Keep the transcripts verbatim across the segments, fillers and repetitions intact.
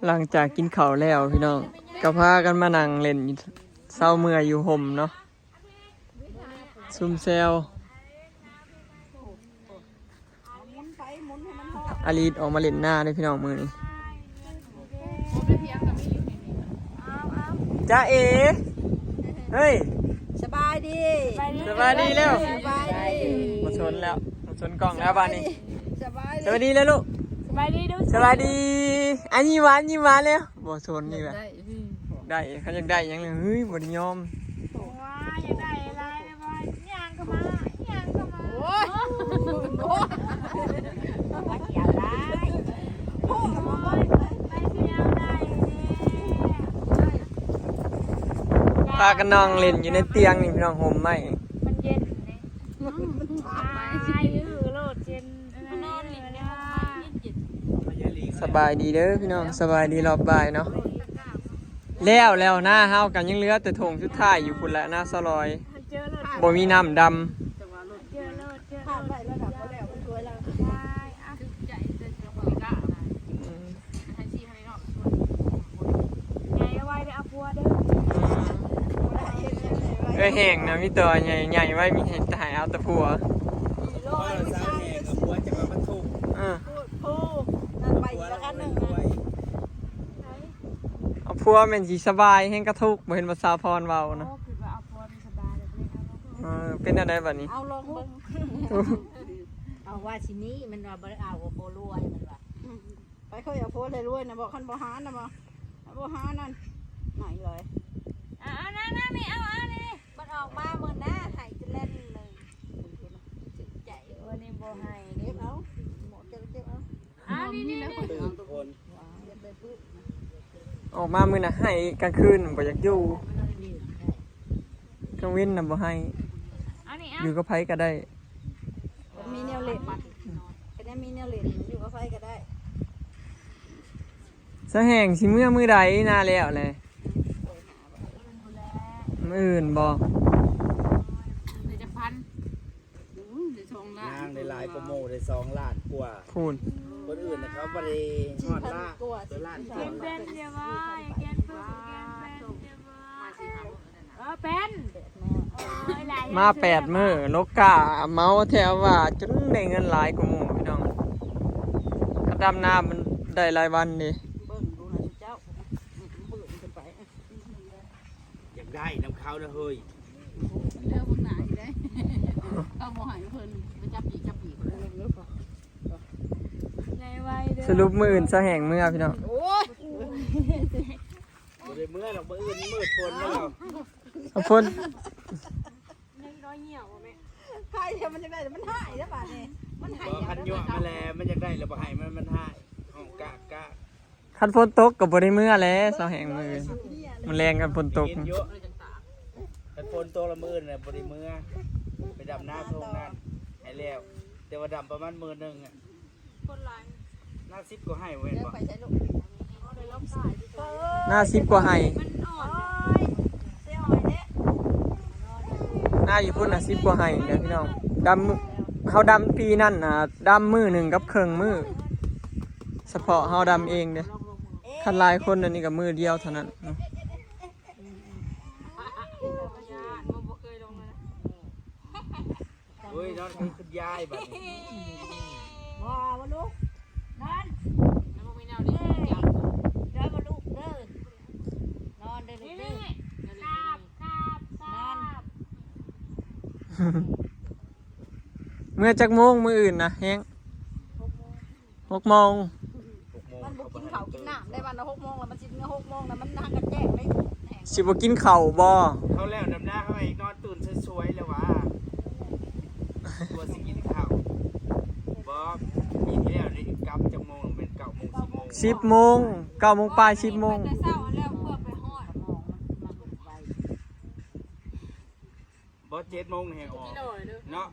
หลังจากกินข้าวแล้วพี่น้อง ก็พากันมานั่งเล่นอยู่เซาเมื่อยอยู่ห่มเนาะ ซุมแซว อาลีดออกมาเล่นนาเด้อพี่น้องมื้อนี้ จ้าเอ๋ เฮ้ย สบายดี สบายดีแล้ว สบายดี มาชนแล้ว มาชนกล้องแล้วบ้านนี้ สบายดี สวัสดีแล้วลูก สบายดีดู สบายดี อันนี้หวาน นี่หวานแล้ว บ่ชนนี่แหละ ได้ เขาอยากได้หยังเลย เฮ้ย บ่ได้ยอม ว้า อยากได้อะไรเลย บ่ย่างเข้ามา ย่างเข้ามา โอ้ย โอ้ย ไปเที่ยวได้เนี่ย พากันนั่งเล่นอยู่ในเตียงนี่พี่น้อง ห่มไม้ มันเย็นเลย อืม ไป อือ โลดเย็น นอนเล่นในห้องน้ำเย็นๆ สบายดีเด้อพี่น้อง สบายดีรอบบ่ายเนาะ แล้ว แล้วนาเฮากันยังเหลือแต่โถงสุดท้ายอยู่พุ้นแหละ นาสะลอย บ่มีน้ำดำ เจอโลด เจอโลด ผ่านไปแล้วนะ บ่แล้ว มันสวยแล้ว ได้ อ่ะ อืม ไงเอาไว้ไปเอาผัวเด้อ เอ้ย แห้งนะ มีตัวใหญ่ใหญ่ไว้ มีเห็นแต่หายเอาแต่ผัว เออ นั่นไปอีกแล้วคันหนึ่งนะ เอาผัวแม่นสิสบาย แฮงกะทุกข์ บ่เห็นว่าสาวพรเว้านะ โอ้ คือว่าเอาผัวมันสบายแล้ว เออ เป็นอะไรบัดนี้ เอาลองเบิ่ง เอาว่าสิมี มันว่าบ่ได้เอา บ่รวย มันว่า ไปเคยเอาผัวเลยรวยนะ บอกคันบ่หานะ บอก บ่หานั่น ไหนเลย อ่ะ เอานะนะ ไม่เอา เอานี่ มันออกมามื้อหน้า ให้จะเล่นเลย ใจ วันนี้บ่ให้ เก็บเอา หมอเก็บ เก็บเอา อ่ะ นี่ นี่ นี่ ออกมามื้อน่ะให้ กลางคืนบ่อยากอยู่ กลางเว็นน่ะบ่ให้ เอานี่ เอา อยู่กับไผก็ได้ มีแนวเล่น ก็ได้มีแนวเล่น อยู่กับไผก็ได้ สะแหงสิเมื่อมื้อใด นาแล้วแหละ มื้ออื่นบ่ ได้จักพัน อืม ได้สองล้าน นางได้หลายกว่าหมู่ ได้สองล้านกว่า พู้น คนอื่นน่ะเขาบ่ได้ฮอดล้าน สี่พันกว่า เปิดล้านกว่า เก็บเป็นเดี๋ยวว่า เก็บเป็นเดี๋ยวว่า เออ เป็น มาแปดมื้อ โลกาเหมาแถวว่า จนได้เงินหลายกว่าหมู่พี่น้อง เขาดำนามันได้รายวันเด้ เบิ่งดูนะเจ้า เบิ่งกันไป อยากได้นำเขานะเฮ้ย เรื่องพวกไหนได้ เขาบ่ให้เพิ่นไปจับปีกจับปีก ไงไวเด้อ สรุปมื้ออื่นสะแหงเมื่อพี่น้อง โอ้ย บ่ได้เมื่อดอก มื้ออื่นมืดฝนแล้ว เอาฝน ยังร้อยเหี่ยวบ่แม่ ใครเดี๋ยวมันจะได้ มันหายแล้วบาดนี้ มันหาย บ่ คันยั่วมาแล้ว มันอยากได้แล้วบ่ให้มัน มันหาย ห้องกะกะ คันฝนตกก็บ่ได้เมื่อแล้ว สะแหงมื้อ มื้อแลงคันฝนตก เย็นเยอะ คันฝนตกละมื้ออื่นน่ะบ่ได้เมื่อ ไปดำนาท่งนั่นให้แล้ว แต่ว่าดำประมาณมื้อหนึ่งอะ คนหลาย นาสิบกว่าไฮ่เว้นบ่ นาสิบกว่าไฮ่ มันอ่อน นาอยู่พุ้นน่ะสิบกว่าไฮ่เด้อพี่น้อง ดำ เฮาดำปีนั่นน่ะ ดำมื้อหนึ่งกับเคิ่งมื้อ เฉพาะเฮาดำเองเด้อ คันหลายคนอันนี้ก็มื้อเดียวเท่านั้นเนาะ เฮ้ย นอนคือคุณยายบัดนี้ ว้าวลูก นอน แล้วบ่มีแนวดี เด้อบ่ลูกเด้อ นอนเด้อลูกเด้อ นี่ๆๆ ครับ ครับ ครับ เมื่อจักโมงมื้ออื่นนะแฮง หกโมง หกโมง มันบ่กินข้าวกินน้ำได้ วันละหกโมงแล้ว มันสิเมื่อหกโมงแล้ว มันหากะแจ้งได้ สิบ่กินข้าวบ่ เขาแล้วดำนาเขาให้นอนตื่นสวยๆ แล้ววะ กลัวสิกินข้าว บ่ ปีที่แล้วนี่กลับจักโมง เป็นเก้าโมง สิบโมง สิบโมง เก้าโมงปลาย สิบโมง แต่เช้าแล้วเพื่อไปฮอด บ่ เจ็ดโมงนี่ให้ออก กิโลเลยเด้อ เนาะ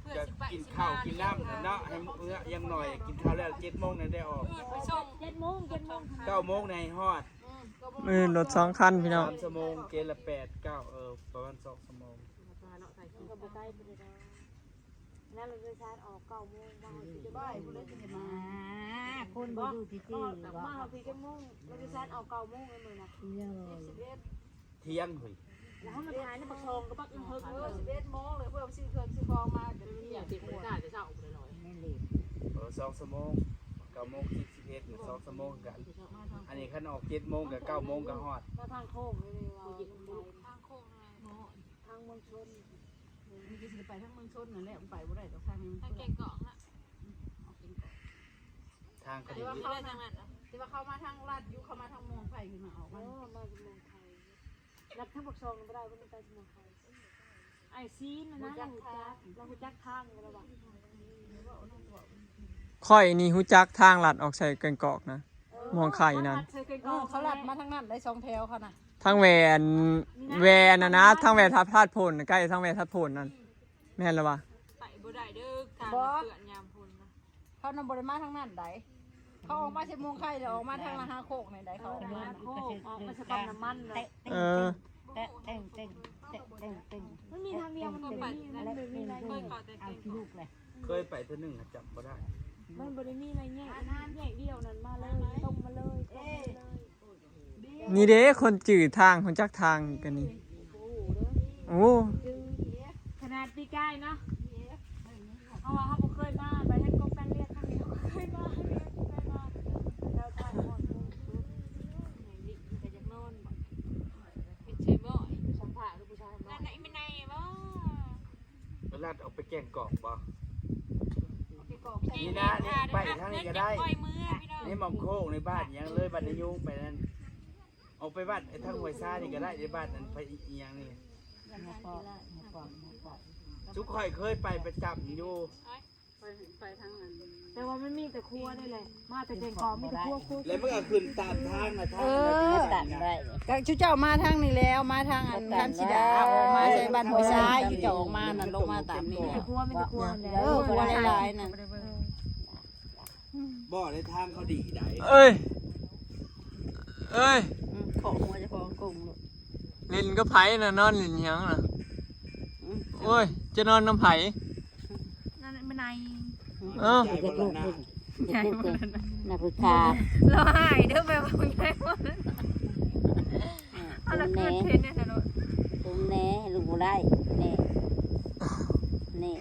เพื่อ จะ สิไป กินข้าว สิมา กินน้ำเนาะ ให้เมื่ออย่างหน่อย กินข้าวแล้วเจ็ดโมงนี่ได้ออก เออ ไปส่ง เจ็ดโมง เจ็ดโมง เก้าโมงนี่ให้ฮอด อืม เออ รถสองคันพี่น้อง สามชั่วโมง เจ็ดละแปด เก้า เออ ประมาณสองชั่วโมง ก็บ่ไกลไปเลยนะ นั่นรถโดยสารออกเก้าโมงมาฮอดพี่จักโมง บ่ายพุ่นเลยสิเห็นมา อ่าคนบ่อยู่ซื่อๆ บ่ มาฮอดพี่จักโมงรถโดยสารออกเก้าโมงเลยมื้อน่ะ เดี๋ยว สิบเอ็ด เที่ยงเฮ้ย แล้วเฮามาถ่ายในปากซองก็บักเฮิก เออ สิบเอ็ดโมงเลย เพื่อซื้อเครื่องซื้อของมา ก็เที่ยง เต็มเลยจ้า จะเช้าเลยหน่อย แม่นเลย เออ สองชั่วโมง เก้าโมง สิบ สิบเอ็ด เนี่ย สองชั่วโมงกัน อันนี้คันออก เจ็ดโมง กับ เก้าโมง ก็ฮอด มาทางโค้งเลยว่า ทางโค้งนะ ทางเมืองชน นี่ก็สิไปทางเมืองชนนั่นแหละ มันไปบ่ได้ดอกทางนี้ ทางแก่งกอกนะ ออกแก่งกอก ทางเขา แต่ ดี ว่าเขา ทางนั้น แต่ว่าเขามาทางลาดอยู่ เขามาทางม่วงไผ่ขึ้นมาออกมา เออ มาจากม่วงไผ่ ลัดทางปากซองบ่ได้ บ่ได้ไปม่วงไผ่ ไอ้ซีนน่ะนะ เราฮู้จักทาง เราฮู้จักทางอยู่แล้วว่ะ ข่อยนี่ฮู้จักทางลัดออกใส่แก่งกอกนะ ม่วงไข่นั่น เออ เขาลัดมาทางนั้นได้สองแถวเขาน่ะ ทางแหวน แหวนน่ะนะ ทางแหวนทับธาตุพน ใกล้ทางแหวนทับธาตุพนนั่น แม่นแล้ววะ ไปบ่ได้เด้อ ทาง บ่ เปื้อนยามฝนนะ เขานำบ่ได้มาทางนั้นได๋ เขาออกมาสิบโมงไข่แล้วออกมาทางละห้าโคกนี่ได๋ เขาออกมา โคกออกมาสะพานน้ำมันเลย เออ เตะเต็งเต็งเตะเต็งเต็ง มันมีทางเดียว มันบ่ได้มี มันบ่ได้มีอะไร เบิ่งเขาแต่ เอา เก่ง ขี้ลูกเลย เคยไปเทื่อหนึ่งอะ จำบ่ได้ มันบ่ได้มีอะไรแยก แยกเดียวนั่นมาเลย ตรงมาเลย ตรงมาเลย นี่เด้ คนจื่อทาง คนจักทางกันนี่ โอ้ ขนาดปีกายเนาะ เพราะว่าเขาบ่เคยมา ไปเฮ็ดกองแป้งเรียกครั้งเดียว เคยมา เคยมา แล้วก็ ไปเชิญบ่อย ไปสัมภาษณ์ลูกผู้ชาย นั่นไหนไม่ในบ่ ลัดออกไปแก่งกอกบ่ นี่นะนี่ไปทางนี้ก็ได้ คอยมือพี่น้อง นี่หมองโค้งในบ้านยังเลยบ้านนายยุงไปนั่น ออกไปบ้านไอ้ทางห้วยซ้ายนี่ก็ได้ในบ้านนั้นไปอีหยังนี่ ยังไงสิล่ะ ทุกข่อยเคยไปประจำอยู่ ไปทางนั้น แต่ว่ามันมีแต่ครัวนี่แหละ มาแต่แก่งกอกมีแต่ครัวครัว แล้วมันก็ขึ้นตามทางนะทาง เออ ตัดได้ ก็ชุเจ้ามาทางนี้แล้ว มาทางอันคันสีดาออกมาใส่บ้านห้วยซ้ายชุเจ้าออกมานั่นลงมาตามนี้ มีแต่ครัวมีแต่ครัว เออครัวหลายๆนั่น บ่ได้ทางเขาดีได้ เอ้ย เอ้ย อืมขอหัวเจ้าของกงลูก เล่นกับไผน่ะ นอนเล่นหยังน่ะ โอ้ย จะนอนนำไผ นั่นไม่ใน เอ้า ใจบ่ละนะ นักศึกษา เราหายเด้อแบบว่าไงวะเอาละเกิดเพนเนี่ยนะลูก ตรงแน่ลูกบ่ได้แน่แน่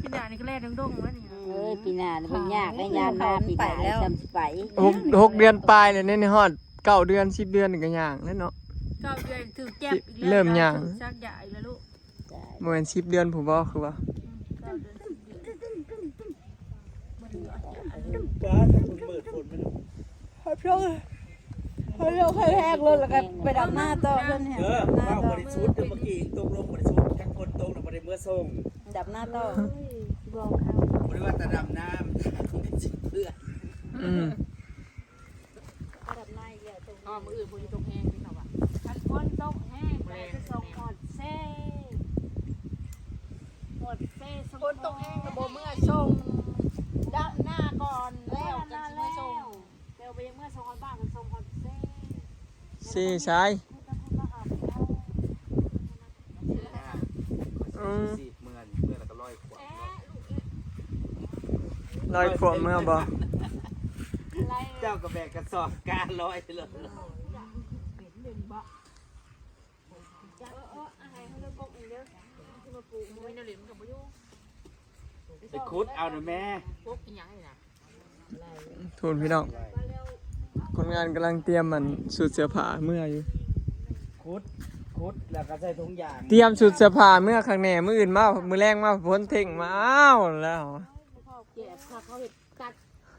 พี่ดานี่ก็แล่ดงๆแล้วนี่ เอ้ยปีหน้ามันยากได้ยามมาปีหน้าซ้ำสิไป หกหกเดือนปลายเลยเนี่ย ฮอดเก้าเดือนสิบเดือนนี่ก็ย่างแล้วเนาะ เก้าเดือนถือแจ็บอีกแล้ว เริ่มย่าง ชักยาอีกแล้วลูก บ่แม่นสิบเดือนผู้บ่คือว่า เก้าเดือนสิบเดือน บ้านมันเปิดฝนมัน เขาเที่ยวเขาเที่ยวแค่แรกเลยแล้วก็ไปดำหน้าต่อเพิ่นเนี่ย เออ ดำหน้า เว้า ต่อ บ่ได้ชุดเด้อเมื่อกี้ตกลงบ่ได้ชุดจักคนตกน่ะบ่ได้เมื่อส่ง ดำหน้าต่อ บ่ได้ว่าแต่ดำน้ำมันสิเปื้อน อืม ดำหน้าอีกแล้วตรง อ๋อมืออื่นคนที่ตกแห้งที่เขาอ่ะ คันฝนตกแห้งไปจะส่งหอดเซ่หอดเซ่ส่ง คนตกแห้งกับโบเมื่อส่งดำหน้าก่อนแล้วจังสิมาส่ง เดี๋ยวไปยังเมื่อส่งฮอดบ้านก็ส่งฮอดเซ่ สี่ซ้ายอืม สิเมือนเมือนแล้วก็ร้อยขวบ ร้อยขวบเมื่อบ่ เจ้าก็แบกกระสอบการ้อยเลย เออเอออะไรเขาเรียกกกเองเด้อที่มาปลูก โอ้ยนาริมกับพายุ ไปขุดเอานะแม่ พวกกินยังไงนะ ทุนพี่น้อง คนงานกำลังเตรียมมันสูตรเสื้อผ้าเมื่ออยู่ ขุดขุดแล้วก็ใส่ถุงยาง เตรียมสูตรเสื้อผ้าเมื่อข้างแหน่มื้ออื่นมามื้อแรงมาพ้นเท่งมาอ้าวแล้ว เจ็บค่ะเขาเห็ดตัด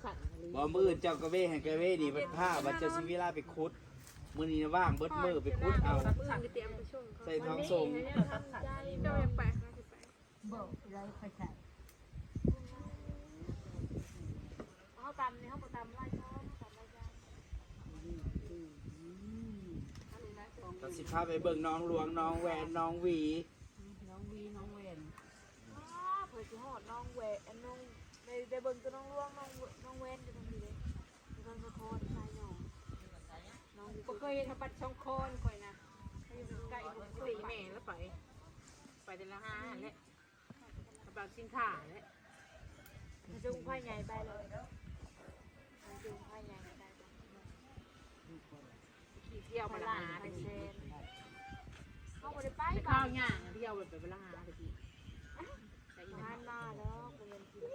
สั่น บ่มื้ออื่นเจ้าก็เว้ให้ก็เว้นี่บัดผ้าบัดเจ้าสิเวลาไปขุดมื้อนี้ว่างเบิดมื้อไปขุดเอา สั่นเตรียมไปช่วง ใส่ท้องส่ง เจ้ายังไป บอกอะไรค่อยใส่ เขาตำเนี่ยเขาตำไล่ช้อนตำไล่ช้อน ก็สิพาไปเบิ่งน้องหลวงน้องแหวนน้องหวี น้องวีน้องแหวน เผื่อจะหอดน้องแหวนน้องได้ได้เบิ่งตัวน้องหลวงน้องน้องแหวนอยู่ตรงนี้เลยน้องสะคอนชายน้องน้องบ่เคยเห็นเขาปัดช่องคอนคอยนะใกล้ผมสี่แม่แล้วไป ไปแต่ละห้าแหละ บางสินค้าแหละ จุงไพ่ใหญ่ไปเลยจุงไพ่ใหญ่ไป ขี่เที่ยวมาละหาตะกี้ เขาบ่ได้ไป ไป บ้า เข้าน ย่างเที่ยวไปไปละหาตะกี้ บ้านมาแล้วกูยังกิน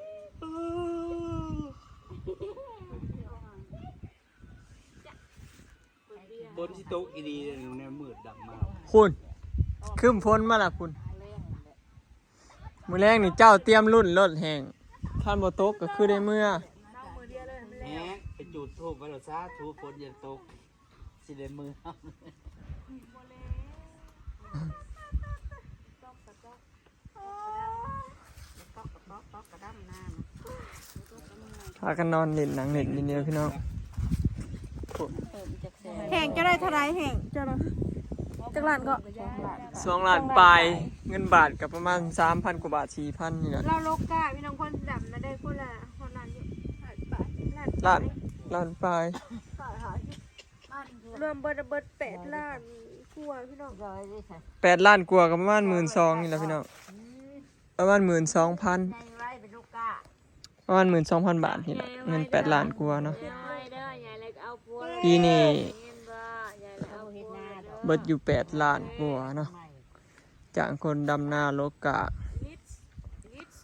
บนที่โต๊ะอีดีเนี่ยมืดดำมาก คุณครึ้มฝนมาละคุณ มื้อแรงนี่เจ้าเตรียมรุ่นรถแห่งท่านบ่ตกก็คือได้เมื่อ แหมไปจุดธูปไว้แล้วซะธูปฝนอย่าตกสิได้มือ ต๊อกกระต๊อกต๊อกกระต๊อกกระดั้มหน้า พากันนอนเล่นหนังเล่นอยู่นี่พี่น้อง แห่งจะได้เท่าไรแห่งจะได้จักล้านก็ สองล้านปลายเงินบาทกับประมาณสามพันกว่าบาทสี่พันนี่แหละ เราโลกกาพี่น้องคนดำนะได้คนละคนนั้นอยู่ ล้านล้านปลาย รวมเบิดเบิดแปดล้านกว่าพี่น้อง แปดล้านกว่ากับประมาณหมื่นสองนี่แหละพี่น้อง ประมาณหมื่นสองพัน ในไว้เป็นลูกกา ประมาณหมื่นสองพันบาทนี่แหละเงินแปดล้านกว่าเนาะ ยายเด้อยายเลยเอาผัว ปีนี้ เห็นบ่ยายเลยเอาผัวเด้อ เบิดอยู่แปดล้านกว่าเนาะจ้างคนดำนาโลกกา ลิชลิช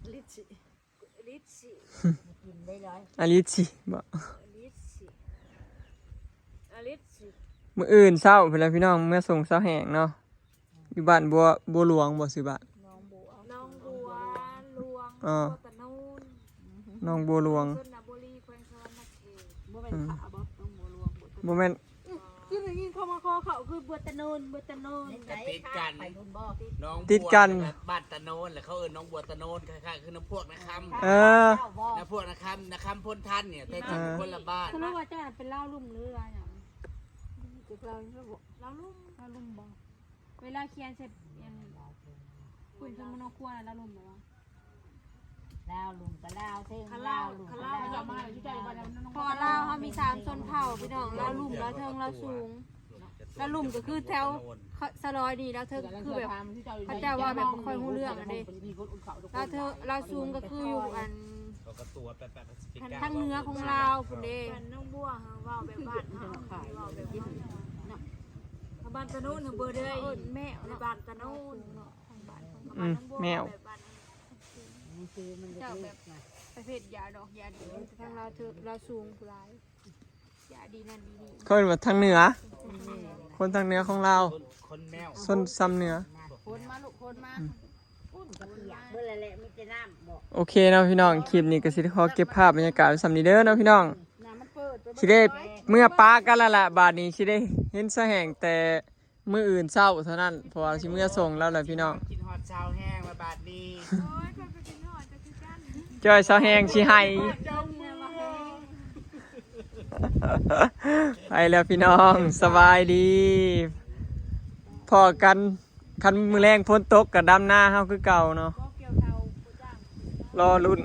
ลิชลิช กินได้ร้อย อลิชิบ่ ลิชอลิช มื้ออื่นเช้าพุ่นแหละพี่น้องเมื่อส่งเช้าแห้งเนาะอยู่บ้านบัวบัวหลวงบ่ซื้อบ้าน น้องบัวหลวง อ่า บัวตะนูน น้องบัวหลวง ชนบุรีแขวงสะหวันนเขต บ่เป็นขาบ่ต้องบัวหลวง บ่แม่น คือได้ยินเขามาขอเขาคือบัวตะโนนบัวตะโนน ก็ติดกัน ไปบุญบ่ น้อง ติดกัน บ้านตะโนนแหละเขาเอิ้นน้องบัวตะโนนคล้ายๆคือน้ำพวกนาคำ เออ เจ้าบ่ น้ำพวกนาคำนาคำพ้นท่านเนี่ยแต่จริงคนละบ้าน เขาเรียกว่าเจ้าเป็นเล่าลุ่มหรือว่าอย่างเล่าลุ่มเล่าลุ่มบ่เวลาเขียนเสร็จอย่างคุณชมนครัวเล่าลุ่มหรือว่า ลาวลุงก็ลาวเทิงลาวลุงก็ลาว เพราะว่าลาวเขามีสามชนเผ่าพี่น้องลาวลุ่มลาวเทิงลาวสูงลาวลุ่มก็คือแถวสะลอยนี่ลาวเทิงคือแบบเขาเจ้าว่าแบบบ่ค่อยรู้เรื่องอันนี้ลาวเทิงลาวสูงก็คืออยู่อัน เขาก็ตัวแปดแปดสิบ ทางเหนือของลาวพุ่นเด้ บ้านน้องบัวเฮาเว้าแบบบ้านเฮาเว้าแบบบ้านเฮาบ้านตะโนนเฮาเบอร์เด้อ เอิ้นแม่ ใน เนาะ บ้านตะโนน ทางบ้านของ อืมแมว แบบบ้าน นี่คือมันจะ เจ้าแบบประเภทยาดอกยาดีทางลาวเทิงลาวสูงผู้หลายยาดีนั่นดีนี่ เขาเอิ้นว่าทางเหนือ คนทางเหนือของลาว คนแมว ส้นซ้ำเหนือ คนมาลูกคนมา อืม คนก็เปียกเบิ่งแล้วแหละมีแต่น้ำบ่ โอเคเนาะพี่น้องคลิปนี้ก็สิได้ขอเก็บภาพบรรยากาศไว้ส่ำนี้เด้อเนาะพี่น้อง น้ำมันเปิดไป สิได้เมื่อปะกันแล้วล่ะบาดนี้สิได้เห็นสะแห้งแต่มื้ออื่นเช้าเท่านั้นเพราะว่าสิเมื่อส่งแล้วแหละพี่น้อง กินฮอดเช้าแห้งมาบาดนี้ จ้อยสะแห้งสิให้ เจ้าเมือง ไปแล้วพี่น้องสบายดีพอกันคันมื้อแรงฝนตกกับดำนาเฮาคือเก่าเนาะรอรุ่น